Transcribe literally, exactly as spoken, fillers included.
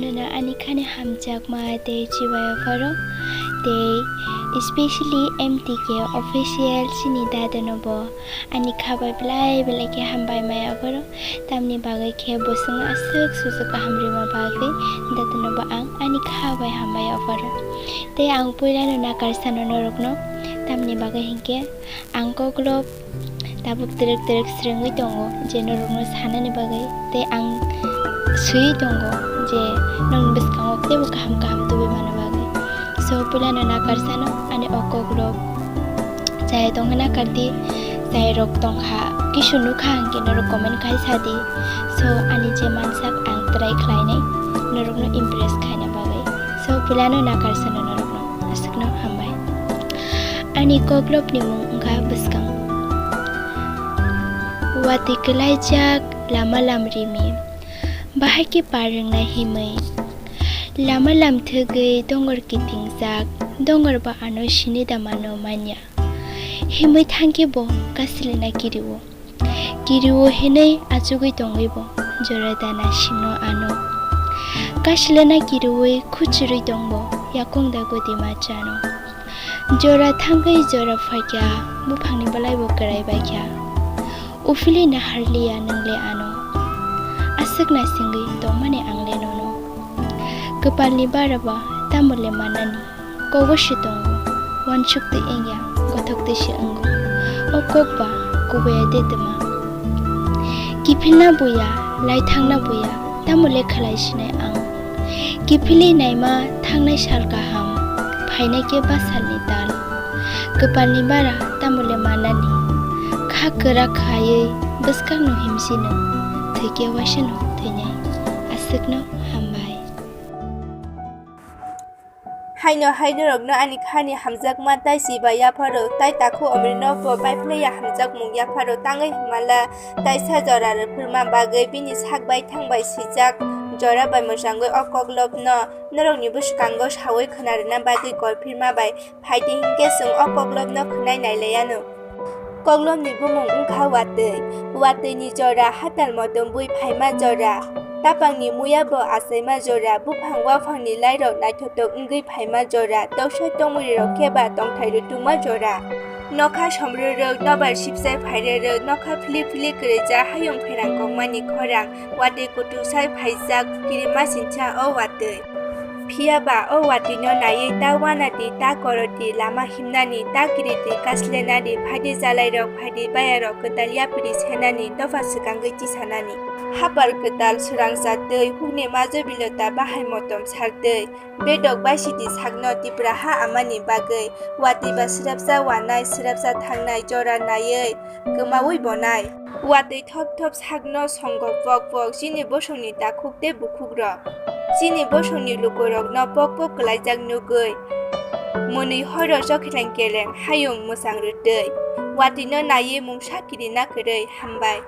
Ani khani hamjakma tei chibai apharo tei especially M T K official chini dada no bo ani kha bai belai belai khe hambai mai apharo, tamni bagwi khe bosong aswk sujuk kaham rima bagwi dada no bo ang ani kha bai hambai apharo. Tei ang puila no nakar sano norok no, tamni bagwi hinkhe ang koklop tabuk twrwk twrwk swrwngwi tongo je norokno sanani bagwi, tei ang swiwi tongo je nokni bwskango teibo kaham kaham tubui mano bagwi. So, puilano nakar sano ani o koklop chaya tongkha, nakar di, chayarok tongkha, kisu nukha hwnkhe norok comment khai sadi. So, ani je mansak ang try khlainai norokno impress khaina bagwi. So, puilano nakar sano norokno aswkno hambai. Ani koklopni mung wngkha bwskang. Watwi kwlaijak lama lam rimi, bahai khe par rwngnai himwi. Lama lam thwgwi dongor kitingjak, dongor bo ano sini da mano manya. Himwi thangkhe bo kaslena kiri-o. Kiri-o hinwi achugwi tongwi bo jora da nasingno ano. Kaslena kiriui khuchurwi tongbo yakung da godi machano. Jora thangwi jora phaikha, buphangni belai bo kwrai baikha. Uphili naharliya nwngle ano. Aswk naisingwi tongmani angle nono. Kwpalni bara ba tamole manani. Kogo se tongo, uansuk twi wngya, gothok twi se wngo. O kok ba kubaya de twma. Kiphilna buya, lai thangna buya, tamo le khlai sinai ang. Kiphilwi naima thangnai sal kaham, phainai khe ba salni tal. Kwpalni bara tamo le manani. Kha kwrak khaiwi bwskangno himsino, thwikhe waisano thwinai. Aswkno hambai. Haino hai norokno ani khani hamjakma tai chiba yapharo, tai takhu omrino bo paiphlaiya hamjakmung yapharo, tangwi himala taisa jora rwphurma bagwi bini sak bai thang bai swijak jora bai mwchangwi o koklopno norokni bwskango sawi khna rwna bagwi kol phirma bai phaidi hinkhe chwng o koklopno khwnai nailaiyano. Koklopni bumung wngkha watwi. Watwini jora hatal motom bui phaima jora. Tapangni muya bo achaima jora. Buphang waphangni lairok naithotok wngwi phaima jora. Toksai tongmwrwirok khe ba tongthai rwtungma jora. Nokha somrwrwk, nobar sibsai phairwrwk, nokha philip philip kwrwijak hayung pherang kongmani khorang. Watwi kutung sai phaijak kirima sincha o watwi. Phiya ba o watwino naiwi ta uanadi, ta korodi, lama himnani, ta kiridi, kaslenani, phaidi jalairok, phaidi bayarok kwtal yapri senani, dopha swkangwi tisanani. Hapar kwtal swrangsa twi hukni majo bilota bahai motom sar twi, bedok baisidi sakno Tipra ha amani bagwi watwi ba swrapsa wanai, swrapsa thangnai jora naiwi kwmawi bonai. Watwi thop thop sakno songo pok pok chini bosongni takhuk tei bukhukrok. Chini bosongni lukurokno pok pok kwlaijak nugwi mwnwi horo chokheleng keleng hayung mwchang rwtwi. Watwino naiwi mungsa kirina kwrwi hambai.